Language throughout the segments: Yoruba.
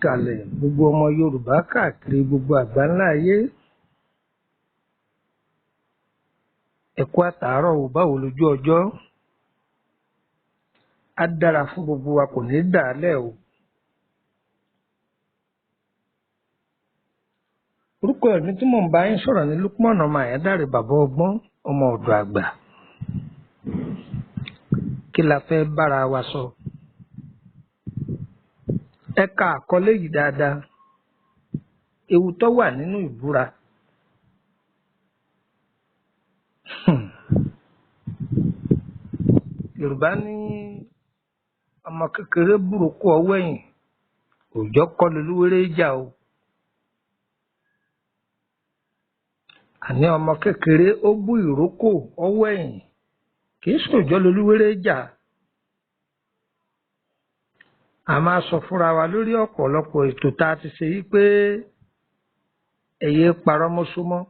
Ìkàlẹ̀ gbogbo ọmọ Yorùbá káàkiri gbogbo àgbáńlá ayé. Ẹ kú àtàárọ̀ o, báwo lójú ọjọ́? Á dára fún gbogbo wa, kò ní dàálẹ̀ o. Orúkọ ẹ̀mí tí mò ń bá yín sọ̀rọ̀ ní Lukman ọmọ Àyándàrè, bàbá ọgbọ́n, ọmọ ọ̀dọ̀ àgbà. Kí la fẹ́ bára wa sọ? Ẹ ka àkọlé yìí dáadáa. Ewu tó wà nínú ìbúra. Yorùbá ní ọmọ kékeré burúkú ọwọ́ ẹ̀yìn, òòjọ́ kọ́ lolúwéré jà o. Àní ọmọ kékeré ó bú ìrókò ọwọ́ ẹ̀yìn, kì í sòjọ́ lolúwéré jà. A máa sọ fúnra wa lórí ọ̀pọ̀lọpọ̀ ètò tá a ti ṣe yí pé ẹ yé parọ́ mọ́só mọ́,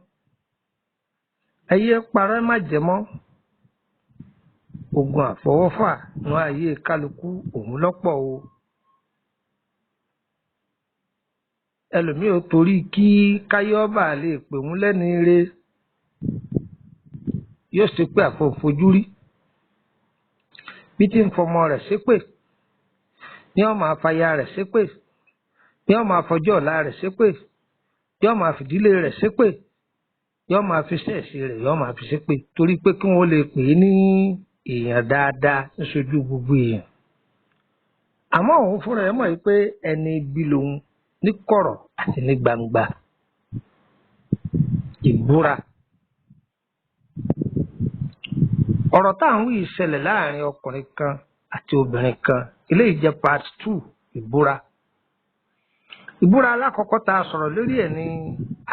ẹ yé parọ́ má jẹ mọ́. Ogun àfọwọ́fà nú ayé kálukú òun lọ́pọ̀ o. Ẹlòmíì ò torí kí káyọ́bà lè pè wọ́n lẹ́ni ire, yóò ṣe pé àfọ̀fojúrí bí tí ń fọmọ rẹ̀ ṣépè, ní ó máa fàya rẹ̀ ṣépè, ní ó máa fọjọ́ ọ̀la rẹ̀ ṣépè, yóò máa fìdílé rẹ̀ ṣépè, yóò máa fi ṣẹ́ẹ̀ṣì rẹ̀, yóò máa fi ṣépè, torí pé kí wọ́n lè pè é ní èèyàn dáadáa níṣojú gbogbo èèyàn. Àmọ́ òun fúnra ẹ̀ mọ̀ yìí pé ẹni ibi lòun ní kọ̀rọ̀ àti ní gbangba. Ìbúra. Ọ̀rọ̀ tá à ń wí yìí ṣẹlẹ̀ láàrin ọkùnrin kan àti obìnrin kan. Eléyìí jẹ́ part 2 ìbúra. Ìbúra alákọ̀ọ́kọ́ tá a sọ̀rọ̀ lórí ẹ̀ ní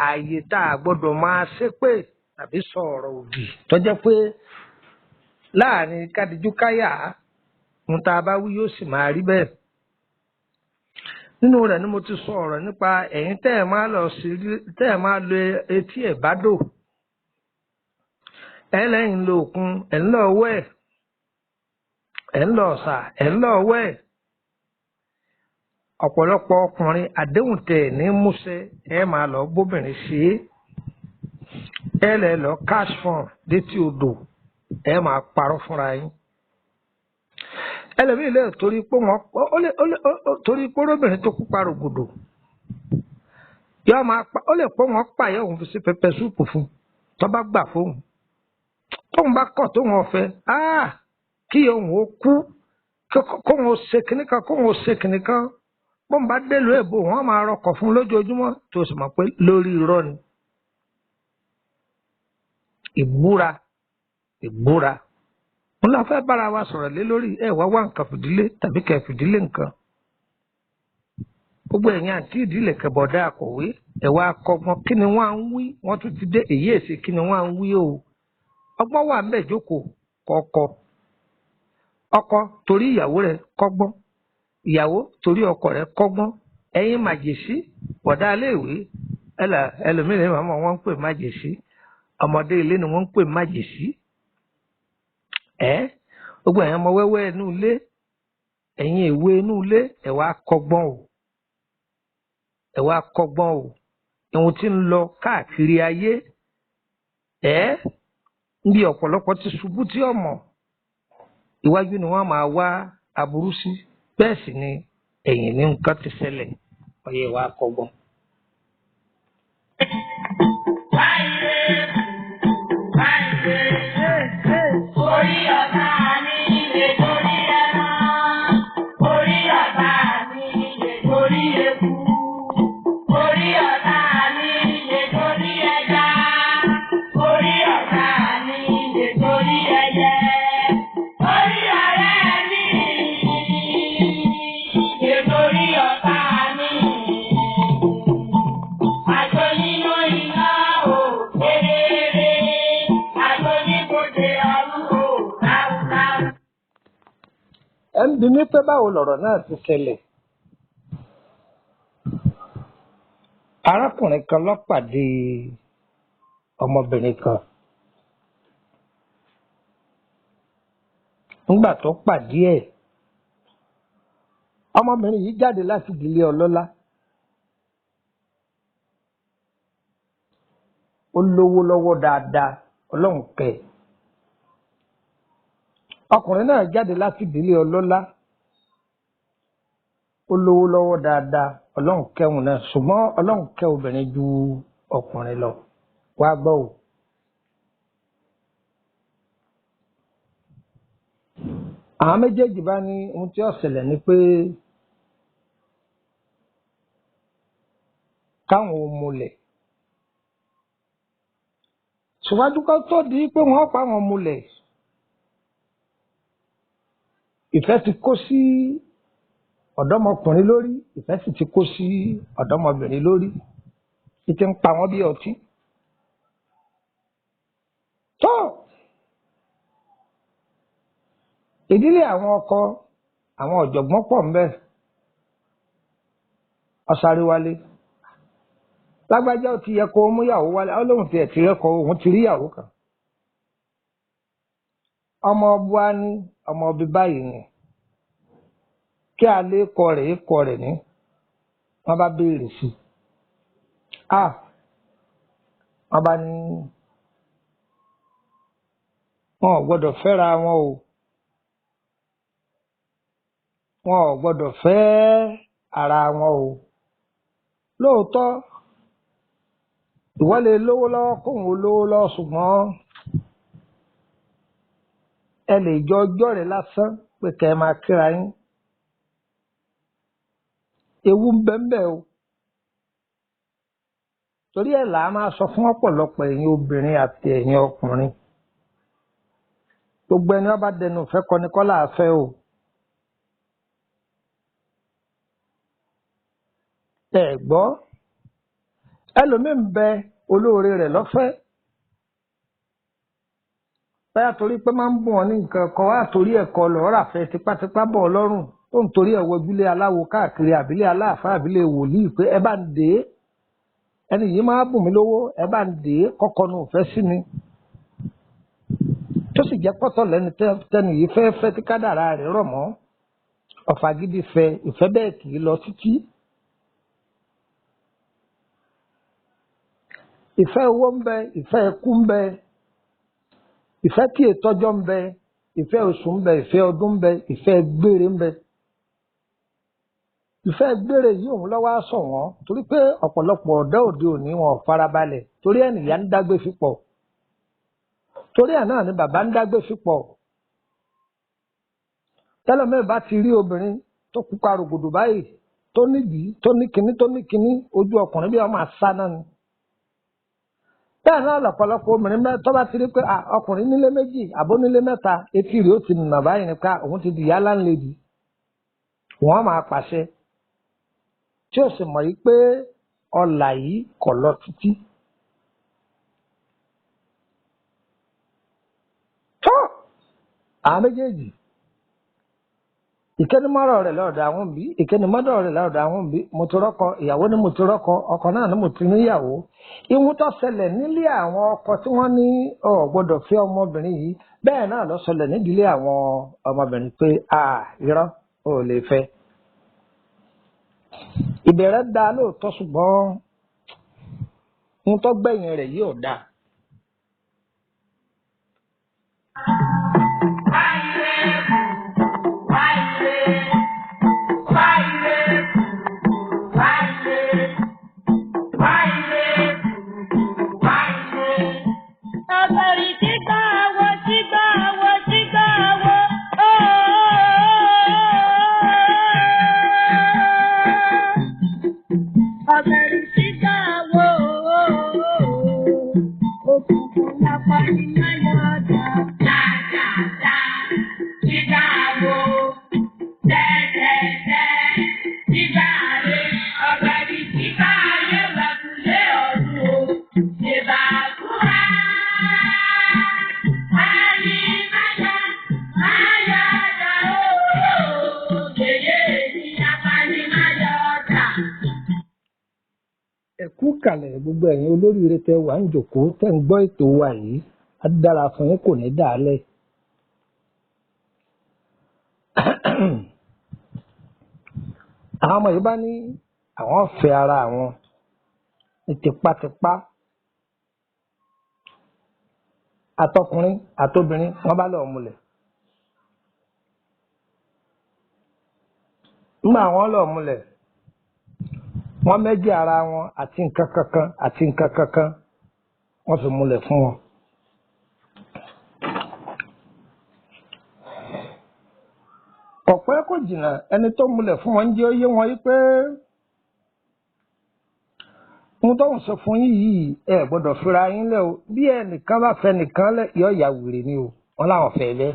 ààyè tá a gbọ́dọ̀ máa ṣépè tàbí sọ ọ̀rọ̀ òdì tó jẹ́ pé láàrin kádìjú káyà ohun tá a bá wí yóò sì máa rí bẹ́ẹ̀. Nínú rẹ̀ ni mo ti sọ ọ̀rọ̀ nípa ẹ̀yin tẹ́ ẹ̀ máa lọ sí, tẹ́ ẹ̀ máa lo etí ẹ̀ bá dò. Ẹ lẹ́yìn lo òkun, ẹ̀ ń lọ wẹ̀, ẹ̀ ń lọ ọ̀sà, ẹ̀ ń lọ wẹ̀. Ọ̀pọ̀lọpọ̀ ọkùnrin àdéhùn tẹ̀ ní múṣẹ, ẹ máa lọ bóbìnrin ṣe é. Ẹ lẹ̀ lọ cash fund létí odò, ẹ máa parọ́ fúnra yín. Ẹlòmíì lè torí pé wọn ó lè ó lè ó torí pé olóbìnrin tó kópa rògbòdò yóò máa pa, ó lè pé wọn pààyà òun fi sí pẹpẹ súùpù fún tó bá gbà fóun, tóun bá kọ̀ tóun ọ̀fẹ́, kí òun ó kú, kóun ó ṣe kinní kan, kóun ó ṣe kinní kan, bóun bá délùú èbó wọn máa rọkọ̀ fún lójoojúmọ́, tó sì mọ̀ pé lórí irọ́ ni. Ìbúra, ìbúra ń la fẹ́ bára wa sọ̀rọ̀ lé lórí. Ẹ wá wá nǹkan fìdílé tàbí kẹ́ fìdílé nǹkan. Gbogbo ẹ̀yin àti ìdílé kẹbọ̀dá akọ̀wé, ẹ wá kọ́gbọ́n kí ni wọ́n á ń wí, wọ́n tún ti dé èyí èsì kí ni wọ́n á ń wí o. Ọgbọ́n wà ń bẹ̀, jókòó kọ̀ọ̀kọ̀. Ọkọ torí ìyàwó rẹ̀ kọ́gbọ́n, ìyàwó torí ọkọ rẹ̀ kọ́gbọ́n. Ẹ̀yin màjèṣí bọ̀dá iléèwé, ẹlòmíràn màmá wọn ń pè májèṣí, ọmọdé ilé ni wọ́n ń pè májèṣí. Gbogbo ẹ̀yin ọmọ wẹ́wẹ́ inú ilé, ẹ̀yin èwe inú ilé, ẹ wá kọ́gbọ́n o, ẹ wá kọ́gbọ́n o. Ohun tí ń lọ káàkiri ayé, níbi ọ̀pọ̀lọpọ̀ ti ṣubú tí ọmọ iwájú ni wọ́n máa wá aburú sí, bẹ́ẹ̀ sì ni ẹ̀yìn ní nǹkan ti ṣẹlẹ̀. Ọyẹ wá kọ́gbọ́n. Orí ọ̀tá mi lè torí ẹran, orí ọ̀tá mi lè torí eku, orí ọ̀tá mi lè torí ẹja, orí ọ̀tá mi lè torí ẹyẹ, orí ọ̀rẹ́ mi lè torí ọ̀tá mi. Àjọ nínú iná ò kéré, àjọ ní kò dé ọrùn ò ráúráú. Ẹ ń bi mí pé báwo lọ̀rọ̀ náà ti ṣẹlẹ̀. Arákùnrin kan ló pàdé ọmọbìnrin kan. Nígbà tó pàdé ẹ̀, ọmọbìnrin yìí jáde láti ìdílé ọlọ́lá. Ó lówó lọ́wọ́ dáadáa, Ọlọ́run kẹ́ ẹ̀. Ọkùnrin náà jáde láti ìdílé ọlọ́lá, ó lówó lọ́wọ́ dáadáa, Ọlọ́run kẹ́hùn náà, ṣùgbọ́n Ọlọ́run kẹ́ obìnrin ju ọkùnrin lọ. Wá gbọ́ o. Àwọn méjèèjì bá ní ohun tí ó ṣẹlẹ̀ ni pé káwọn ò múlẹ̀. Ṣùgbọ́n kó tó di pé wọ́n pa àwọn múlẹ̀, ìfẹ́ ti kó sí ọ̀dọ́mọkùnrin lórí, ìfẹ́ sì ti kó sí ọ̀dọ́mọbìnrin lórí, títí ń pa wọ́n bí ọtí. Tó ìdílé àwọn ọkọ àwọn ọ̀jọ̀gbọ́n pọ̀ ń bẹ. Ọ̀sáré wálé, lágbájá, ó ti yẹ kó mú ìyàwó wálé. Ó lóun tiẹ̀ ti rẹ́kọ̀ọ́, òun ti rí ìyàwó kan. Ọmọ ọbúá ní ọmọ ọbí báyìí ni kí a lè kọ rẹ̀ kọ rẹ̀ ní. Wọ́n bá béèrè sí i, a wọ́n bá ní wọn ò gbọ́dọ̀ fẹ́ra wọn o, wọn ò gbọ́dọ̀ fẹ́ ara wọn o. Lóòótọ́ ìwọ lè lówó lọ́wọ́ kóun ó lówó lọ́wọ́, ṣùgbọ́n ẹ lè jọ ọjọ́ rẹ̀ lásán pé kẹ́ ẹ máa kíra yín. Ewu ń bẹ ń bẹ o. Torí ẹ̀ là á máa sọ fún ọ̀pọ̀lọpọ̀ ẹ̀yin obìnrin àti ẹ̀yin ọkùnrin, gbogbo ẹni wọ́n bá dẹnu ìfẹ́ kọni kọ́ là á fẹ́ o. Ẹ gbọ́, ẹlòmíín bẹ olóore rẹ̀ lọ́fẹ́, báyà torí pé máa ń bùn ọ́ ní nǹkan kan wá torí ẹ̀kọ́ lọ́ọ́ rà fẹ́ tipátipá bọ̀ ọ́ lọ́rùn, tó ń torí ẹ̀ wọjúlé aláwo káàkiri, àbílẹ̀ aláàfáà, àbílẹ̀ wòlíì, pé ẹ bá ń dè é, ẹni yìí máa bùn mí lówó, ẹ bá ń dè é kọ́kọ́ nu òfẹ́ sí mi, tó sì jẹ́ pọ́tọ̀ lẹ́ni tẹ́ni yìí fẹ́ fẹ́ tí kádàrá rẹ̀ rọ̀ mọ́. Ọ̀fà gidi fẹ́ ìfẹ́ bẹ́ẹ̀ kì í lọ títí. Ìfẹ́ owó ń bẹ, ìfẹ́ ẹkú ń bẹ, ìfẹ́ tí ètọ́jọ́ ń bẹ, ìfẹ́ oṣù ń bẹ, ìfẹ́ ọdún ń bẹ, ìfẹ́ gbére ń bẹ. Ìfẹ́ gbére yìí òun lọ́wọ́ á sọ wọ́n, torí pé ọ̀pọ̀lọpọ̀ ọ̀dọ́ òde òní wọn ò farabalẹ̀, torí ẹ̀ nìyá ń dágbé fipọ̀, torí ẹ̀ náà ni bàbá ń dágbé fipọ̀. Tẹ́lẹ̀mí bá ti rí obìnrin tó pupa rògbòdò báyìí, tó nídìí, tó ní kinní, tó ní kinní, ojú ọkùnrin bí wọ́n máa sá náà ni. Bẹ́ẹ̀ náà lọ̀pọ̀lọpọ̀ obìnrin tó bá ti rí pé ọkùnrin nílé méjì àbó nílé mẹ́ta, etí rẹ̀ ó ti nà báyìí nípa òun ti di ìyá láńlẹ́dì, wọ́n máa pàṣẹ, tí ó sì mọ̀ yìí pé ọlà yìí kò lọ títí. Tó àwọn méjèèjì, ìkẹ́nimọ́rọ̀ rẹ̀ lọ́dọ̀ àwọn òbí, ìkẹ́nimọ́dọ̀ rẹ̀ lọ́dọ̀ àwọn òbí, mo ti rọ́kọ ìyàwó ni, mo ti rọ́kọ ọkọ náà ni, mo ti níyàwó. Ihun tó ṣẹlẹ̀ nílé àwọn ọkọ tí wọ́n ní ò gbọ́dọ̀ fẹ́ ọmọbìnrin yìí, bẹ́ẹ̀ náà ló ṣẹlẹ̀ nídìílé àwọn ọmọbìnrin pé a irọ́ ò lè fẹ́. Ìbẹ̀rẹ̀ da lóòótọ́, ṣùgbọ́n ohun tó gbẹ̀yìn rẹ̀ yìí ò dáa. Ọ̀bẹ̀rì tí gbà wọ, tí gbà wọ, tí gbà wọ, ooo. Ọ̀bẹ̀rì tí gbà wọ, ooo. Òkùnkùn lápá ní Máyọ̀dá. Dàdàdà, tí gbà wọ, dẹ́dẹ́dẹ́, tí gbà lé. Ọ̀bẹ̀rì tí gbà lé wẹ̀kúlé ọ̀run o. Ṣèbàkúrà. Ẹ kú kàlẹ̀ gbogbo ẹ̀yin olóríire tẹ wà ń jòkó tẹ́ ń gbọ́ ètò wa yìí, á dára fún yín, kò ní dàálẹ̀. Àwọn ọmọ yìí bá ní àwọn fẹ́ ara àwọn ní tipátipá. Àtọkùnrin àtobìnrin wọ́n bá lọ múlẹ̀. Nígbà wọ́n lọ múlẹ̀, wọ́n méjì ara wọn àti nǹkan kankan àti nǹkan kankan wọ́n fi múlẹ̀ fún wọn. Kọ̀pẹ́ kò jìnnà, ẹni tó múlẹ̀ fún wọn ń jẹ́ ó yé wọn yí pé ohun tó ń sọ fún yín yìí, ẹ gbọ́dọ̀ fira yín lẹ̀ o. Bí ẹnìkan bá fẹ́ nìkan lẹ̀, yọ ìyá wèrè ni o. Wọ́n láwọn fẹ́ lẹ̀.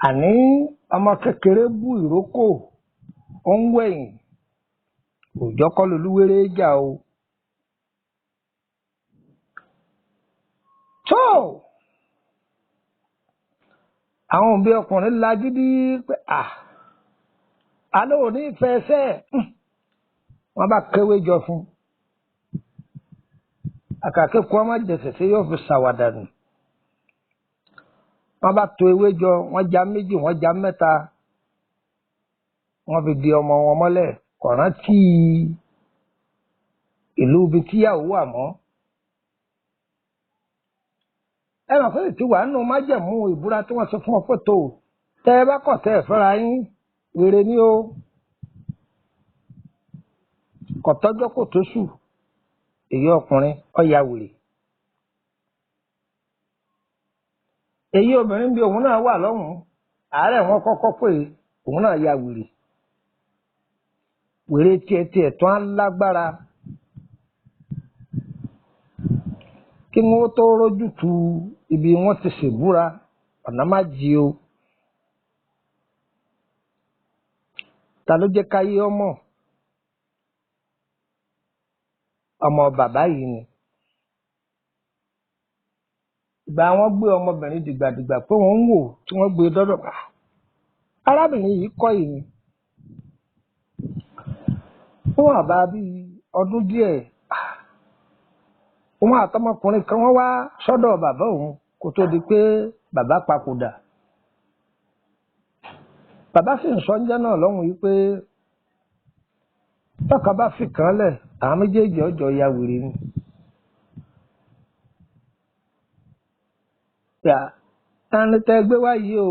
Àní ọmọ kékeré bú ìrókò, ó ń wẹ̀yìn, òòjọ́ kọ́ lolúwéré jà o. Tó àwọn òbí ọkùnrin lagídí pé à alẹ́ òní ìfẹ́ ẹsẹ̀, wọ́n bá kéwé jọ fún àkàkẹ́ kó ọmọ jẹsẹ̀ sí yóò fi ṣàwàdà nù. Wọ́n bá to ewé jọ, wọ́n já méjì, wọ́n já mẹ́ta, wọ́n fi di ọmọ wọn mọ́lẹ̀. Kò rántí ìlú ibi tíyàwó wà mọ́. Ẹ mọ̀ pé tí wàá nù májẹ̀mú ìbúra tí wọ́n sọ fún ọ pé tó tẹ́ ẹ bá kọ̀ tẹ́ ẹ fẹ́ra yín, wèrè ni o. Kò tọ́jọ́ kò tó sù, èyí ọkùnrin ó ya wèrè. Èyí obìnrin bí òun náà wà lọ́hùn-ún, àárẹ̀ wọn kọ́kọ́ pé òun náà ya wèrè. Wèrè tiẹ̀tiẹ̀ tó á lágbára kí wọ́n tó rójú tu ibi wọ́n ti ṣèbúra, ọ̀nà má jí o. Ta ló jẹ́ káyé ọmọ? Ọmọ bàbá yìí ni. Ìgbà wọn gbé ọmọbìnrin dìgbàdìgbà pé wọ́n ń wò tí wọ́n gbé dọ́dọ̀ pa. Arábìnrin yìí kọ́ yìí ni. Fún àbá bíi ọdún díẹ̀, òun àtọmọkùnrin kan wọ́n wá sọ́dọ̀ bàbá òun kó tó di pé bàbá papòdà. Bàbá sì ń sọ ńjẹ́ náà lọ́hùn yìí pé tọ́ka bá fi kàn án lẹ̀, àwọn méjèèjì ọjọ́ ya wèrè ni. Yà ẹni tẹ́ gbé wá yìí o,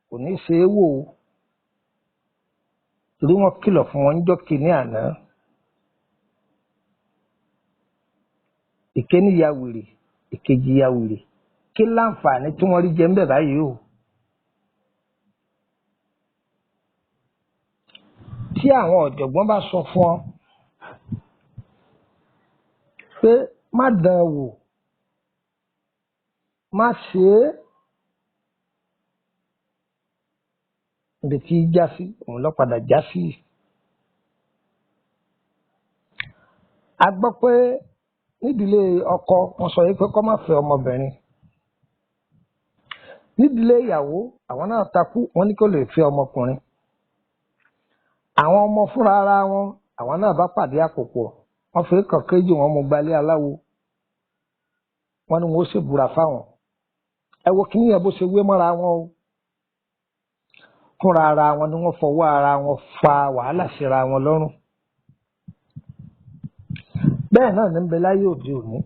kò ní ṣe é wò ó. Torí wọ́n kìlọ̀ fún wọn níjọ́ kìíní àná. Ìkíní ya wèrè, ìkejì ya wèrè. Kí láǹfààní tí wọ́n rí jẹ ńbẹ̀ báyìí o? Tí àwọn ọ̀jọ̀gbọ́n bá sọ fún ọ pé má dán an wò, má ṣe é, ibi tí í já sí, òun ló padà já sí. A gbọ́ pé nídìílé ọkọ wọ́n sọ yìí pé kó má fẹ́ ọmọbìnrin. Nídìílé ìyàwó àwọn náà takú, wọ́n ní kó lè fẹ́ ọmọkùnrin. Àwọn ọmọ fúnra ara wọn, àwọn náà bá pàdé àpòpọ̀, wọ́n fi kàn kéjì wọn mú gbalé aláwo. Wọ́n ní wọn ó ṣèbúra fáwọn. Ẹ wo kíní yẹn bó ṣe wé mọ́ra wọn o. Fúnra ara wọn ni wọ́n fọwọ́ ara wọn fa wàhálà síra wọn lọ́rùn. Bẹ́ẹ̀ náà ní ń bẹ láyé òde òní.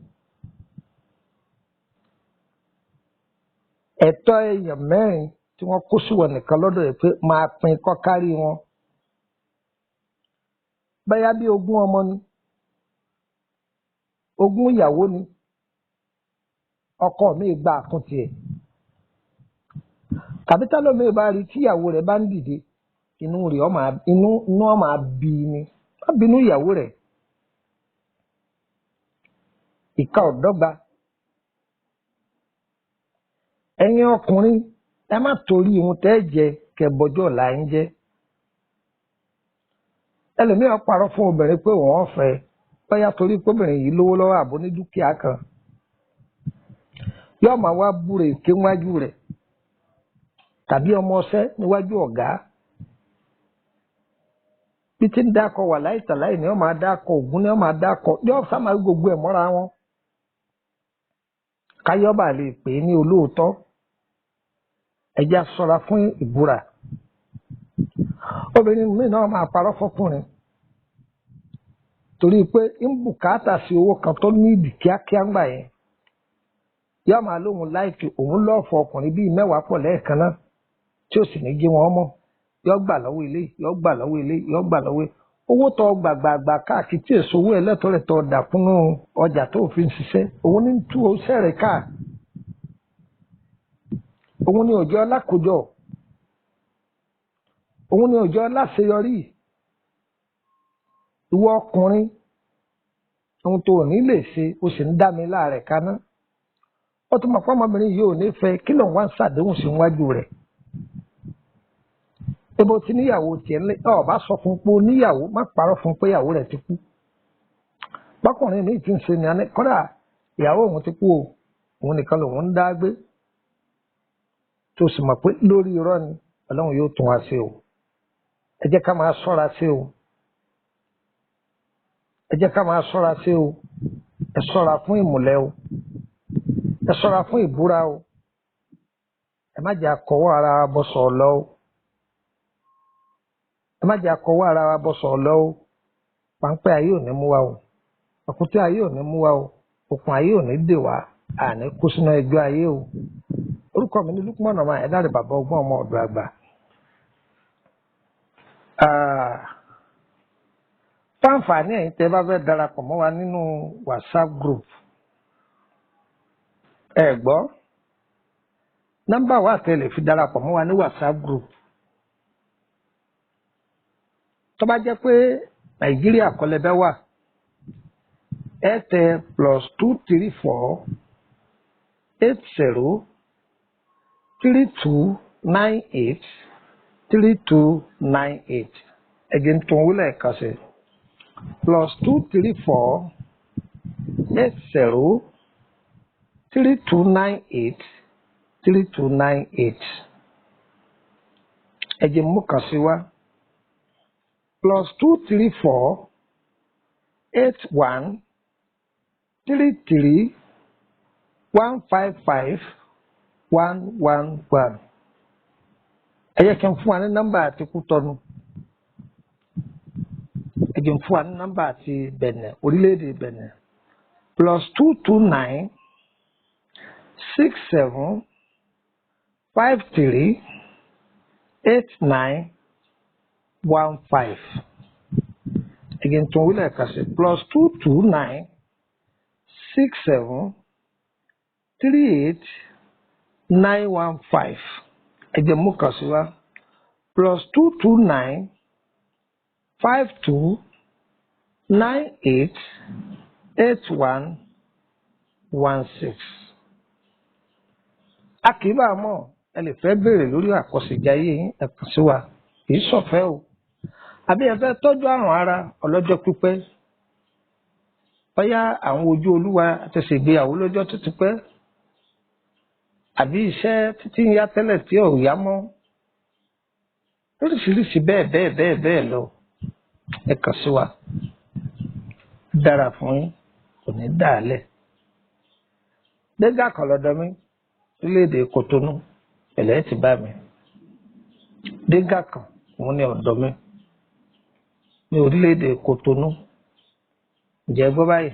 Ẹ̀tọ́ èèyàn mẹ́rin tí wọ́n kó sí wọn nìkan lọ́dọ̀ yìí pé máa pín kọ́ kárí wọn. Bẹ́yá bí ogún ọmọ ni, ogún ìyàwó ni, ọkọ mi gba àkúntì ẹ̀. Tàbí tẹ́lómi bá rí tí ìyàwó rẹ̀ bá ń dìde, inú rẹ̀ ó máa inú inú ó máa bí ni. Má bínú ìyàwó rẹ̀. Ìka ò dọ́gba. Ẹ̀yin ọkùnrin, ẹ má torí ohun tẹ́ ẹ jẹ kẹ́ bọjọ́ ọ̀la yín jẹ́. Ẹlòmíràn parọ́ fún obìnrin pé òun ọ̀fẹ́, bóyá torí pé obìnrin yìí lówó lọ́wọ́ àbó ní dúkìá kan. Yóò máa wá búre èké níwájú rẹ̀ tàbí ọmọ ọṣẹ́ níwájú ọ̀gá. Bí tí ń dákọ̀ wà láìtàláì ni ó máa dákọ̀ Ògún ni ó máa dákọ̀, yóò sá máa gbogbo ẹ̀ mọ́ra wọn. Káyọ́bà lè pè é ní olóòótọ́. Ẹ jẹ́ á ṣọ́ra fún ìbúra. Obìnrin míì náà máa parọ́ fọ́kùnrin. Torí pé ń bùkátà sí owó kan tó ní ìdí kíákíá ńgbà yẹn. Yóò máa lóhun láìkì òun lọ́ọ̀fọ̀ ọkùnrin bíi 10 pọ̀ lẹ́ẹ̀kan náà tí ó sì ní gé wọn mọ́. Yóò gbà lọ́wọ́ ilé, yóò gbà lọ́wọ́ ilé, yóò gbà lọ́wọ́ ilé. Owó tó gbàgbàgbà káàkiri tí èso owó ẹlẹ́tọ̀ọ́ rẹ̀ tó dà kúnnú ọjà tó fi ń ṣiṣẹ́, òun ní tú iṣẹ́ rẹ̀ káà. Òun ni òjò alákòjọ. Òun ni òjò aláṣeyọrí. Ìwọ ọkùnrin, ohun tó ò ní lè ṣe, o sì ń dá mi láàrẹ̀ kaná. Ó tún mọ̀ pé ọmọbìnrin yìí ò ní fẹ́ kí lòun wá ń ṣàdéhùn sí iwájú rẹ̀. Ebo ti níyàwó tiẹ̀ ńlẹ̀, ọ̀ bá sọ fún pé ó níyàwó, má parọ́ fún pé ìyàwó rẹ̀ ti kú. Bákùnrin mi ti ń ṣe ní alẹ́, kódà ìyàwó òun ti kú o, òun nìkan lòun ń dá gbé. Tó sì mọ̀ pé lórí irọ́ ni Ọlọ́run yóò tún wá ṣe o. Ẹ jẹ́ ká máa ṣọ́ra ṣe o. Ẹ jẹ́ ká máa ṣọ́ra ṣe o. Ẹ ṣọ́ra fún ìmùlẹ̀ o. Ẹ ṣọ́ra fún ìbúra o. Ẹ má jẹ́ akọwọ́ ara wa bọ́ sọ̀ lọ o. Ẹ má jẹ́ akọwọ́ ara wa bọ́ sọ̀ lọ o. Páńpẹ́ ayé ò ní mú wa o. Òkúté ayé ò ní mú wa o. Òkun ayé ò ní dè wá. Àní kó sínú ẹjọ́ ayé o. Orúkọ mi ní Lukman ọmọ Ẹ̀dáre bàbá ọgbọ́n ọmọ ọ̀dọ̀ àgbà. Fáǹfààní ẹ̀yin tẹ́ bá fẹ́ darapọ̀ mọ́ wa nínú WhatsApp group. Ẹ gbọ́, nọ́mbà wa tẹ́ lè fi darapọ̀ mọ́ wa ní WhatsApp group. Tó bá jẹ́ pé Nàìjíríà kọ́ lẹ bẹ́ wà, ẹ tẹ +234 80 32 98 32 98. Ẹ̀jẹ̀ ń tún wílẹ̀ kan sí. +234 80 32 98 32 98. Ẹ̀jẹ̀ mú kan sí wa. +234 81 33 155 111. Ẹ jẹ́ kí n fún wa ní nọ́mbà àti Kútọ́nù. Ẹ jẹ́ n fún wa ní nọ́mbà àti Bẹ̀nẹ̀, orílẹ̀-èdè Bẹ̀nẹ̀. +229 67 53 89 15. Ẹ jẹ́ n tún wílẹ̀ kan sí. +229 67 38 915. Ẹ jẹ́ mú kan sí wa. +229 52 98 81 16. A kì í bá a mọ̀, ẹ lè fẹ́ béèrè lórí àkọsẹ̀jayé yín, ẹ kàn sí wa, kì í ṣọ̀fẹ́ o. Àbí ẹ fẹ́ tọ́jú àrùn ara ọlọ́jọ́ pípẹ́. Bóyá àwọn ojú olúwa ti ṣègbéyàwó lọ́jọ́ tó ti pẹ́. Àbí iṣẹ́ títí ń yá tẹ́lẹ̀ tí ò yá mọ́. Lóríṣiríṣi bẹ́ẹ̀ bẹ́ẹ̀ bẹ́ẹ̀ bẹ́ẹ̀ lọ. Ẹ kàn sí wa. Dára fún yín, kò ní dàálẹ̀. Gbéga kan lọ́dọ̀ mi, orílẹ̀-èdè Kòtónú, pẹ̀lẹ́ ti bá mi. Gbéga kan, òun ni ọ̀dọ̀ mi ní orílẹ̀-èdè Kòtónú. Ǹjẹ́ gbọ́ báyìí?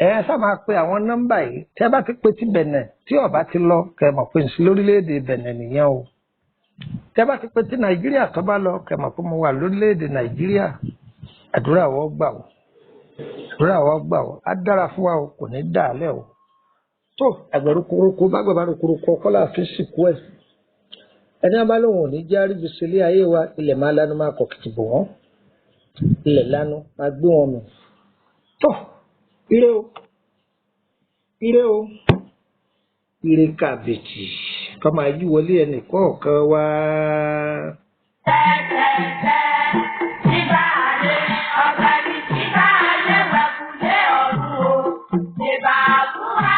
Ẹ sá máa pe àwọn nọ́mbà yìí. Tí ẹ bá ti pe ti Bẹ̀nẹ̀, tí ó bá ti lọ, kẹ́ mọ̀ pé n sí lórílẹ̀-èdè Bẹ̀nẹ̀ nìyẹn o. Tí ẹ bá ti pe ti Nàìjíríà tó bá lọ, kẹ́ mọ̀ pé mo wà lórílẹ̀-èdè Nàìjíríà. Àdúrà wọ́n gbà o. Àdúrà wọ́n gbà o. Á dára fún wa o, kò ní dàálẹ̀ o. Tó àgbẹ̀rù koroko bá gbàgbà koroko ọkọ́ là fi sìnkú ẹ̀. Ẹni á bá lóun ò ní jẹ́ àríbi sílé ayé wa, ilẹ̀ máa lanu máa kọ̀ kìtì bò wọ́n. Ilẹ̀ lanu máa gbé wọn mì. Tó ire o, ire o, ire kàbìtì kọ́ máa yí wọlé ẹnì kọ̀ọ̀kan wá. Tẹ́tẹ́tẹ́, ìbá ayé, ọ̀gbẹ́ni ìbá ayé wẹ̀kúlé ọ̀run o, ìbá fúnra.